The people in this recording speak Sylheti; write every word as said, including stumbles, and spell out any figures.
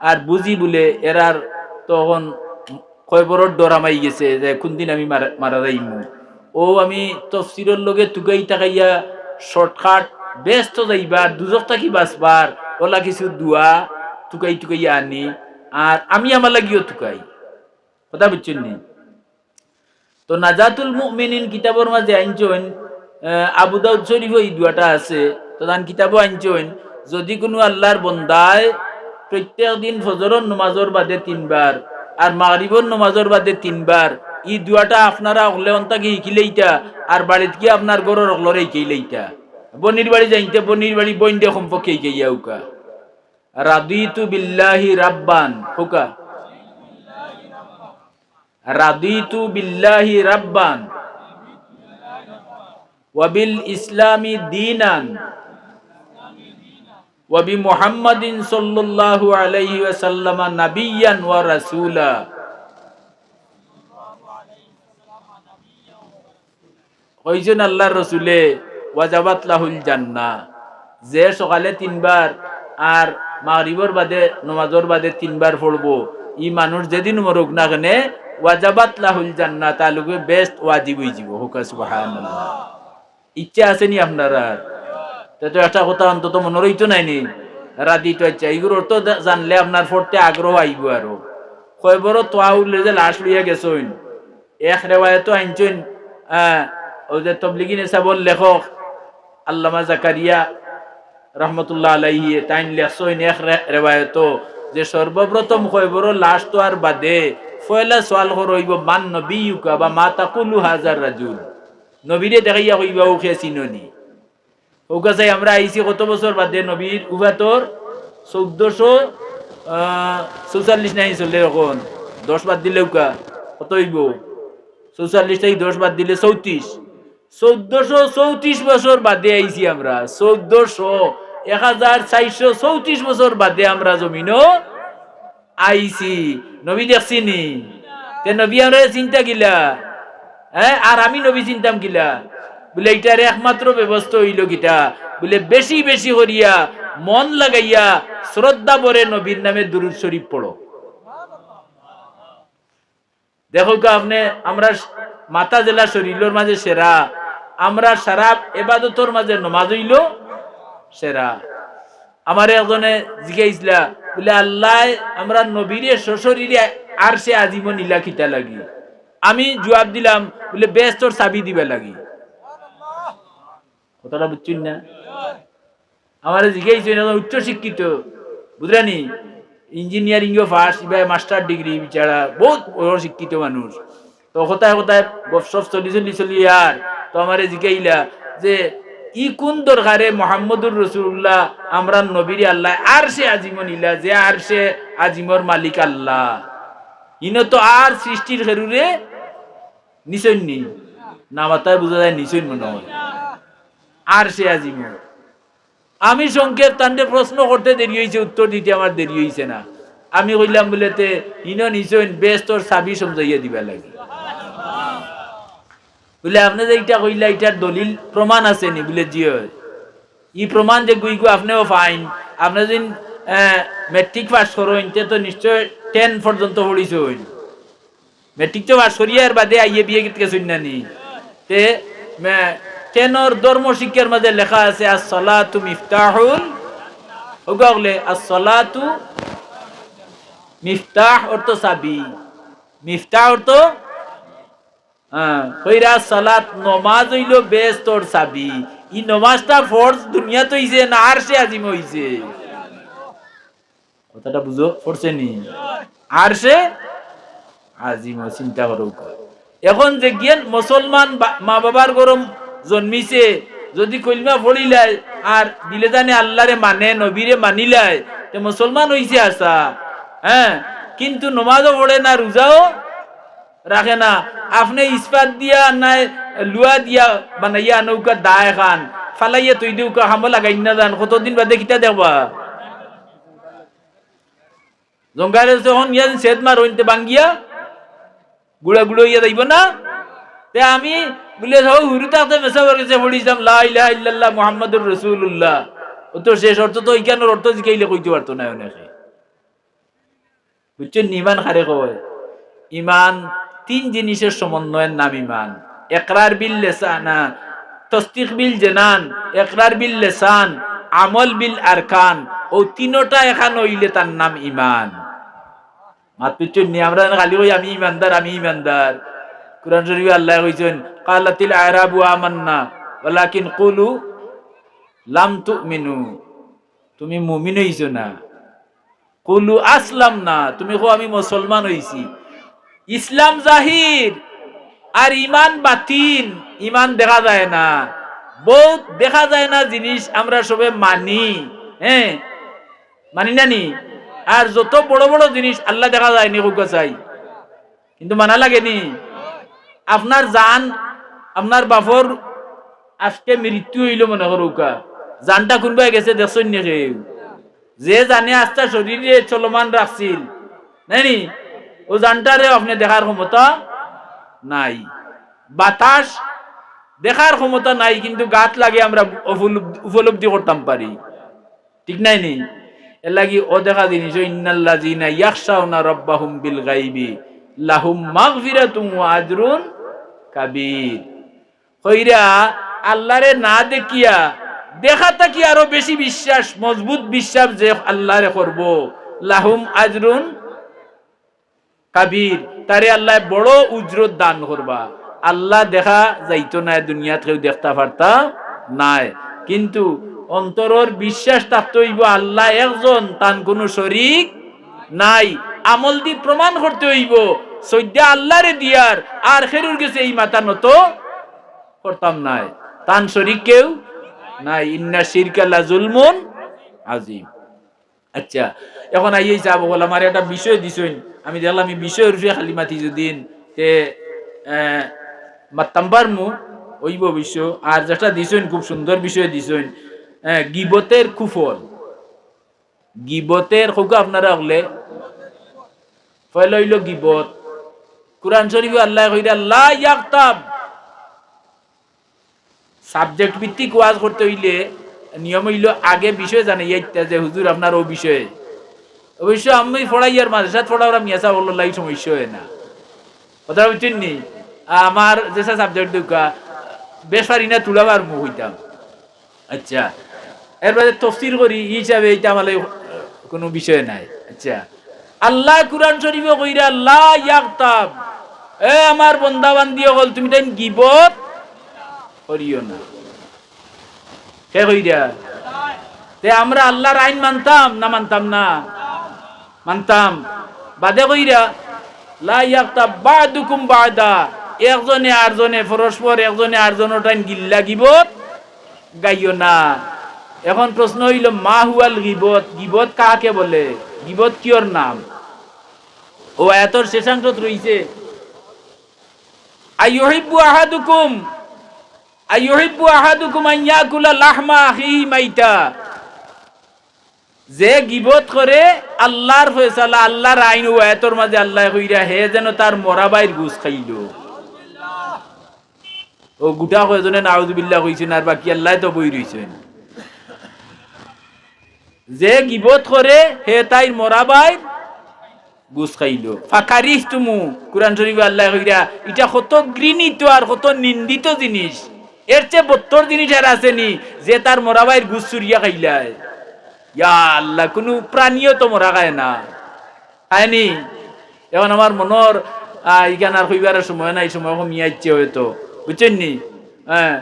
আর বুঝি বুলে এরার তখন কয়বরর ডর হামাই গেছে যে কুনদিন আমি মারা, মারা যাইমু। অউ আমি তফসিরর লগে তুকাই তাকাইয়া shortcut বেহেস্তো যাইবার, দুজখ থাকি বাঁচবার, অলা কিছু দোয়া তুকাই তুকাইয়া আনি, আর আমি আমার লাগিও তুকাই। কথা বুঝছইন নি? তো নাজাতুল মুমিনিন কিতাবর মাঝে আনছইন, আহ, আবু দাউদ শরীফো ই দোয়াটা আছে, তো তান কিতাবো আনছইন, যদি কুনু আল্লার বন্দায় প্রত্যেক দিন ফজরর নমাজর বাদে তিনবার আর মাগরিবর নমাজর বাদে তিনবার ই দোয়াটা আপনারা অকলে অন থাকি হিকিলাইতা আর বাড়িত গিয়া আপনার ঘরর অকলরে হিকাইলাইতা। বইনর বাড়ি যাইনতে বইনর বাড়ি বইনরে কমপক্ষে হিকাইয়া আউক্কা। রাদিতু বিল্লাহি রাব্বান, কউক্কা। রাদিতু বিল্লাহি রাব্বান ওয়া বিল ইসলামি দীনান ওয়া বি মুহাম্মাদিন সাল্লাল্লাহু আলাইহি ওয়াসাল্লামা নাবিয়্যান ওয়া রাসূলা। কইছইন আল্লার রসুলে, "ওয়াজাবাত লাহুল জান্নাহ।" যে সকালে তিনবার আর মাগরিবর বাদে, নমাজর বাদে তিনবার পড়বো, ই মানুষ যেদিন মরুক না কেনে, "ওয়াজাবাত লাহুল জান্নাহ", তার লগে বেহেস্ত ওয়াজিব অইযিবো। কউক্কা সুবহানাল্লাহ। ইচ্ছা আছে নি আপনারার? তে তো একটা কথা অন্তত মনো রইতো নায় নি? রাদিতু, আচ্ছা, ইগুর অর্থ জা-, জানলে আপনার পড়তে আগ্রহ আইবো আরো। কয়বরর তো আউলে যে লাশ লইয়া গেছইন, এক রেওয়ায়তো আনছইন, আহ, অউ যে তবলিগিনে সাবর লেখক আল্লামা জাকারিয়া রহমতুল্লাহ আলাইহি, তাইন লেখছইন এক রে-, রেওয়ায়তো যে সর্বপ্রথম কয়বরর লাশ তোয়ার বাদে পয়লা সওয়াল করা অইবো, "মান নবিয়্যুকা" বা "মা তাকুলু হাযার রাজুল।" নবীরে দেখাইয়া কইবা, "অউ কে চিনো নি?" কউক্কা চাই, আমরা আইছি কত বছর বাদে নবীর উফাতর? চৌদ্দশো, আহ, চৌচল্লিশ নায় চলে অখন। দশ বাদ দিলে কউক্কা কত অইবো? চৌচল্লিশ থাকি দশ বাদ দিলে চৌত্রিশ। চৌদ্দশো চৌত্রিশ বছর বাদে আইছি আমরা। চৌদ্দশো, এক হাজার চাইরশো চৌত্রিশ বছর বাদে আমরা জমিনো আইছি, নবী দেখছি নি? তে নবী আমরারে চিনতা কিলা? হ্যাঁ, আর আমি নবী চিনতাম কিলা? বুলে, ইটার একমাত্র ব্যবস্থা অইলো কিতা? বুলে, বেশি বেশি করিয়া মন লাগাইয়া শ্রদ্ধা ভরে নবীর নামে দুরূদ শরীফ পড়ো। দেখউক্কা আপনে, আমরার মাথা যেলা শরীলর মাঝে সেরা, আমরার সারা এবাদতর মাঝে নমাজ অইলো সেরা। আমারে একজনে জিগাইছলা, বুলে, "আল্লায় আমরার নবীরে সশরীরে আরশে আজিমো নিলা কিতা লাগি?" আমি জুয়াব দিলাম, বুলে, "বেহেস্তর চাবি দিবা লাগি।" কথাটা বুঝছইন না? আমারে জিগাইছইন, একজন উচ্চ শিক্ষিত, বুঝরা নি? Engineering-ও পাশ, ইবায় master degree, বেচারা বউত বড় শিক্ষিত মানুষ। তো কথায় কথায় গপসপ চলি চলি চলি আর তো আমারে জিগাইলা যে, "ই কুন দরকারে মোহাম্মদুর রসুলুল্লাহ আমরার নবীরে আল্লায় আরশে আজিমো নিলা, যে আরশে আজিমর মালিক আল্লাহ? ইনো তো আর সৃষ্টির কেউরে নিছইন নি?" না মাতায় বুঝা যায় নিছইন মনো অয়। আরশে আজিমো। আমি সংক্ষেপ তানরে প্রশ্ন করতে দেরি অইছে, উত্তর দিতে আমার দেরি অইছে না। আমি কইলাম বুলে, "তে ইনো নিছইন, বেহেস্তর চাবি সমঝাইয়া দিবা লাগি।" বুলে, "আপনে যে ইটা কইলা, ইটার দলিল প্রমাণ আছে নি?" বুলে, "জি অয়।" ই প্রমাণ যেগু ইগু আপনেও পাইন। আপনে যদি, আহ, matric পাস করইন, তে তো নিশ্চয় ten পর্যন্ত পড়ছইন। Matric তো পাস করিয়া এর বাদে আইয়ে বিয়ে গীত গেছইন না নি? তে, মে-, ten-অর ধর্ম শিক্ষার মাঝে লেখা আছে, "আস-সালাতু মিফতাহুল", কউক্কা অকলে, "আস-সালাতু মিফতাহ" অর্থ চাবি, মিফতাহ অর্থ, হ্যাঁ, কইরা সালাত, নমাজ অইলো বেহেস্তর চাবি। ই নমাজটা ফরজ দুনিয়াত অইছে না আরশে আজিম অইছে? কথাটা বুঝো, পড়ছে নি? আরশে আজিম, চিন্তা করো। এখন যেগিয়ে মুসলমান বা-, মা বাবার ঘরো জন্মিছে, যদি কলমা পড়িলায় আর দিলে জানে আল্লারে মানে, নবীরে মানিলায়, তে মুসলমান অইছে আছা, হ্যাঁ, কিন্তু নমাজও পড়ে না, রোজাও রাখে না। আপনে ইস্পাত দিয়া আর নায় লুয়া দিয়া বানাইয়া আনউক্কা দা এখান, ফালাইয়া থই দেউক্কা, কামো লাগাইন না যান, কতদিন বাদে কিতা দেখবা? জঙ্গালে যখন ইয়া ছেদ মারইন তে ভাঙ্গিয়া গুড়া গুড়া অইয়া যাইবো না? তে আমি বুলে, হউ, হুরু থাকতে মেসাবর গেছে পড়ছিলাম, "লা ইলাহা ইল্লাল্লাহ মুহাম্মাদুর রাসূলুল্লাহ।" ও তো শেষ অর্থ তো ইখানর অর্থ জিকাইলে কইতে পারতো না অনেকে। বুঝছইন নি? ইমান কারে কয়? ইমান তিন জিনিসর সমন্বয়র নাম ইমান। ইকরার বিল লিসান, আ, তসদিক বিল জানান, ইকরার বিল লিসান, আমল বিল আরকান। অউ তিনোটা একখান অইলে তার নাম ইমান। মাত বুঝছইন নি? আমরা যেন খালি কই, "আমি ইমানদার, আমি ইমানদার।" কুরআন শরীফো আল্লায় কইছইন, "ক্বালাতিল আরাবু আমান্না, ওয়ালাকিন কুলু লাম তুমিনু।" তুমি মুমিন অইছো না। কুলু আসলাম না, তুমি কও আমি মুসলমান অইছি। ইসলাম জাহির আর ইমান বাতিন, ইমান দেখা যায় না। বউত দেখা যায় না জিনিস আমরা সবে মানি, হ্যাঁ, মানি না নি? আর যত বড় বড় জিনিস আল্লায় দেখা যায় নি, কউক্কা চাই, কিন্তু মানা লাগে নি? আপনার জান, আপনার বাফর আজকে মৃত্যু অইলো মনে করউক্কা, জানটা কুনবায় গেছে দেখছইন নি কেউ? যে জানে আস্তা শরীরে চলমান রাখছিল, নায় নি? অউ জানটারে আপনে দেখার ক্ষমতা নাই, বাতাস দেখার ক্ষমতা নাই, কিন্তু গাত লাগে আমরা উপলব-, উপলব্ধি করতাম পারি, ঠিক নায় নি? এরলাগি অদেখা জিনিসও, "ইন্নাল্লাযীনা ইয়াখশাউনা রাব্বাহুম বিল গায়বি লাহুম মাগফিরাতুন ওয়া আজরুন কাবীর।" কইরা আল্লারে না দেখিয়া, দেখা থাকি আরো বেশি বিশ্বাস, মজবুত বিশ্বাস যে আল্লারে করবো, লাহুম আজরুন কাবীর, তারে আল্লায় বড় উজরত দান করবা। আল্লা দেখা যাইতো নায়, দুনিয়াত কেউ দেখতা পারতা নায়, কিন্তু অন্তরর বিশ্বাস থাকতে অইবো আল্লা একজন, তান কুনু শরিক নাই। আমল দি প্রমাণ করতে অইবো, সইজদা আল্লারে দিয়ার, আর কেউর গেছে ই মাথা নত করতাম নায়, তান শরিক কেউ নাই। ইন্না শিরকা লা জুলমুন আযীম। আচ্ছা, এখন আইয়াইছে আবু গোলাম, আমারে একটা বিষয় দিছইন, আমি দেখলাম ই বিষয়র উপরে খালি মাতি যুদি, তে, আহ, মাততাম পারমু, অইবো অবশ্য। আর যেটা দিছইন, খুব সুন্দর বিষয় দিছইন, আহ, গিবতের কুফল। গিবতের, কউক্কা আপনারা অকলে, পয়লা অইলো গিবত। কুরআন শরীফো আল্লায় কইরা, "লা ইয়াগতাব।" Subject ভিত্তিক ওয়াজ করতে অইলে নিয়ম অইলো আগে বিষয় জানাইয়া দিতা যে, "হুজুর, আপনার অউ বিষয়ে।" অবশ্য আমি পড়াইয়ার মাদ্রাসাত পড়াইয়ার মিয়া সাব অকলর লাগি সমস্যা অয় না। কথা বুঝছইন নি? আমার যেসা subject দেউক্কা, বেশ পারি না, তুলা পারমু কইতাম। আচ্ছা, এরবাদে তফসির করি, ই হিসাবে ইটা আমার লাগি কুনু বিষয় নায়। আচ্ছা, আল্লায় কুরআন শরীফো কইরা, "লা ইয়াগতাব।" এ আমার বন্দা বান্দি অকল, তুমি তাইন গিবত করিও না। কে কইরা? তে আমরা আল্লার আইন মানতাম না মানতাম না? মানতাম। বাদে কইরা, "লা ইয়াগতাব বাদুকুম বাদা।" একজনে আরজনে, পরস্পর একজনে আরজনর টাইন গিল্লা গিবত গাইও না। এখন প্রশ্ন অইলো, মা হুয়াল গিবত? গিবত কাকে বলে? গিবত কিওর নাম? অউ আয়াতর শেষাংশত রইছে, "আইয়ুহিব্বু আহাদুকুম, আইয়ুহিব্বু আহাদুকুম আন ইয়াকুলা লাহমা আখিহি মাইতা।" যে গিবত করে, আল্লার ফয়সালা, আল্লার আইন, অউ আয়াতর মাঝে আল্লায় কইরা, হে যেন তার মরা ভাইর গুস খাইলো। অউ গুটা কয়জনে নাউজুবিল্লাহ কইছইন, আর বাকি আল্লায় তো বই রইছইন। যে গিবত করে, হে তাইর মরা ভাইর গুস খাইলো। ফাকারিহতুমু, কুরআন শরীফো আল্লায় কইরা, ইটা কত ঘৃণিত আর কত নিন্দিত জিনিস। এর চেয়ে বত্তর জিনিস আর আছে নি, যে তার মরা ভাইর গুস চুরিয়া খাইলায়? ইয়া আল্লাহ, কুনু প্রাণীও তো মরা খায় না, খায় নি? এখন আমার মনর, আহ, ইখান আর কইবার সময় নাই, সময় কমিয়া আইছে হয়তো, বুঝছইন নি? হ্যাঁ,